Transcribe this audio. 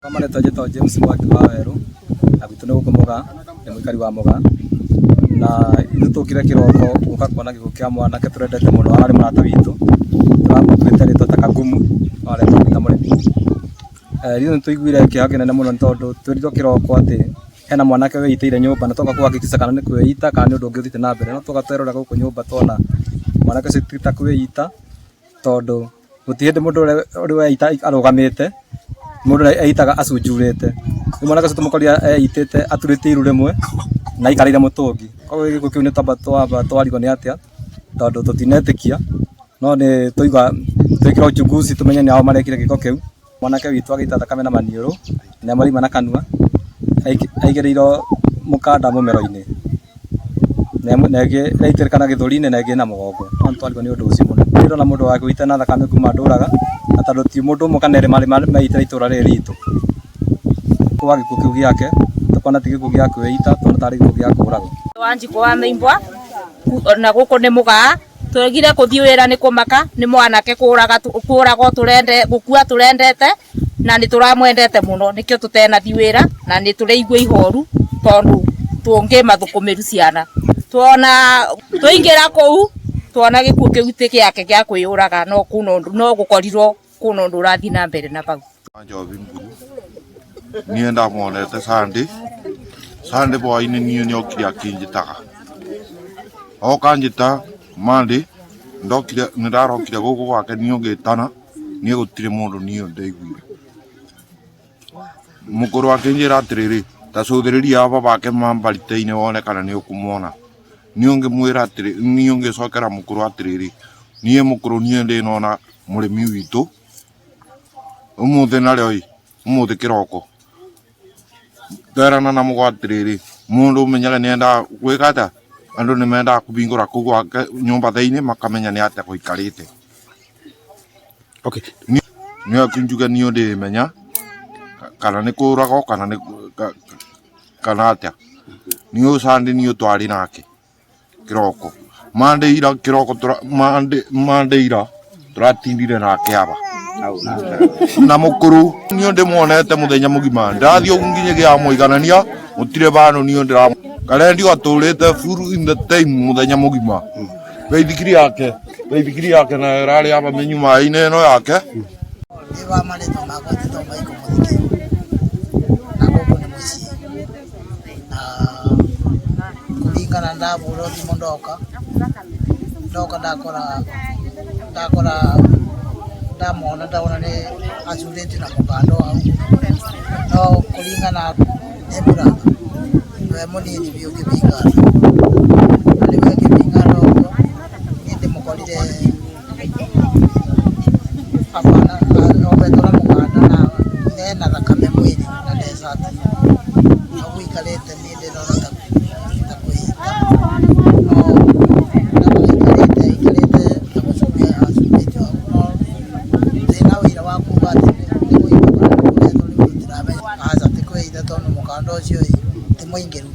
Kwa marĩtwa njĩtagwo James Mwangi wa Werũ, na gwitũ nĩ gũkũ Mũgaa, ndĩ mũikari wa Mũgaa, na ithuĩ tũkire kĩroko gũka kuona gĩkuũ kĩa mwanake tũrendete mũno ararĩ mũrata witũ, tũramũtuĩte rĩtwa ta Kagumu, no aretwo Peter Mũrĩmi. Ithuĩ nĩ tũiguire kĩeha kĩnene mũno nĩ tondũ twĩrirwo kĩroko atĩ hena mwanake wĩitĩire nyũmba na twoka kũhakikisha kana nĩ kwĩita kana nĩ ũndũ ũngĩ ũthiĩte na mbere, no twoka twerora gũkũ nyũmba tuona mwanake ũcio ti ta kwĩita tondũ gũtirĩ hĩndĩ mũndũ ũrĩ weita arũgamĩte, mũndũ eitaga acunjurĩte. Rĩu mwanake ũcio tũmũkorire eitĩte aturĩtie iru rĩmwe na aikarĩire mũtũngi. Koguo gĩkuũ kĩu nĩ twamba twamba twarigwo nĩ atĩa tondũ tũtinetĩkia, no nĩ twaigua twĩkĩre uchunguzi tũmenye nĩ a marekire gĩko kĩu. Mwanake witũ agĩita thakame na maniũrũ na marauma na kanua, aigĩrĩirwo mũkanda mũmero-inĩ na ĩngĩ ĩraitĩrĩka na gĩthũri-inĩ na ĩngĩ na mũgongo. No nĩ twarigwo nĩ ũndũ ũcio mũno. Ndirĩ ndona mũndũ wa gwĩita na thakame kuma ndũraga, na tondũ ti mũndũ ũmwe kana erĩ marĩ meitĩra itũra rĩrĩ ritũ. Kwa gĩkuũ kĩu gĩake, tũkona ti gĩkuũ gĩa kwĩita, tuona tarĩ gĩkuũ gĩa kũragwo. Wanjikũ wa Mĩimbwa na gũkũ nĩ Mũgaa. Twegire kũthiĩ wĩra nĩ kũmaka nĩ mwanake kũraga kũragwo tũrende gũkua tũrendete na nĩ tũramwendete mũno nĩkĩo tũtenathiĩ wĩra na nĩ tũraigua ihoru tondũ tũngĩ mathũkũmĩru ciana. Tuona twaingĩra kũu tuona gĩkuũ kĩu ti gĩake gĩa kwĩyũraga no kwĩna ũndũ no gũkorirwo kwĩna ũndũ ũrathiĩ na mbere na hau. Njobi Mburu niĩ ndamwonete Sunday, Sunday hwainĩ niĩ nĩokire akĩnjĩtaga, oka anjĩta Monday ndokire nĩndarokire gũkũ gwake niĩ ngĩtana niĩ gũtirĩ mũndũ niĩ ndaiguire. Mũkũrũ akĩnjĩra atĩrĩrĩ, ta cũthĩrĩria aba bake mambarite-inĩ wone kana nĩũkũmona. Niĩ ngĩmwĩra atĩrĩ, niĩ ngĩcokera mũkũrũ atĩrĩrĩ, niĩ mũkũrũ niĩ ndĩnona mũrĩmi witũ. Ũmũthĩ narĩo ĩ, ũmũthĩ kĩroko, twerana na mũgo atĩrĩrĩ, mũndũ ũmenyaga nĩ endaga gwĩka atĩa, andũ nĩ mendaga kũhingũra kũu gwake nyũmba thĩiniĩ makamenya nĩ atĩa gũikarĩte. Okay. Niĩ njuge niĩ ndĩmenya kana nĩ kũragwo kana nĩ kana atĩa, niĩ ũyũ Sunday niĩ twarĩ nake. Kĩroko Monday ira kĩroko Monday Monday ira tũratindire nake aba na mũkũrũ niĩ ndĩmuonete mũthenya mũgima ndathiĩ ũguo nginya gĩa mũiganania mũtirĩ bandũ niĩ ndĩra karendi atũrĩte full in the time mũthenya mũgima baithikiri yake baithikiri yake nayo ĩrarĩ aba mĩnyũ maĩ-inĩ ĩno yake. Nĩ wa marĩtwa makwa njĩtagwo Michael Mũthike na gũkũ nĩ mũciĩ. Na kũringana ndahũrwo thimũ ndoka, ndoka ndakora ndakora ndamwona ndona nĩ acurĩtio na mũkanda o hau, no kũringana nĩ mũrata nĩwe mũnini biũ ngĩmĩingata, na rĩu ngĩmĩingata ũguo niĩ ndĩmũkorire abana obetwo na mũkanda na ena thakame mwĩrĩ na ndecati, hau aikarĩte niĩ ndĩrona ta kwĩita, no aikarĩte aikarĩte ta gũcuria acurĩtio hau, no ndirĩ na ũira wa kuga atĩ nĩ kũitwo kana nĩ kũrĩa tondũ rĩu tũtiramenya. Aca ti kwĩita tondũ mũkanda ũcio ĩ ti mũingĩru.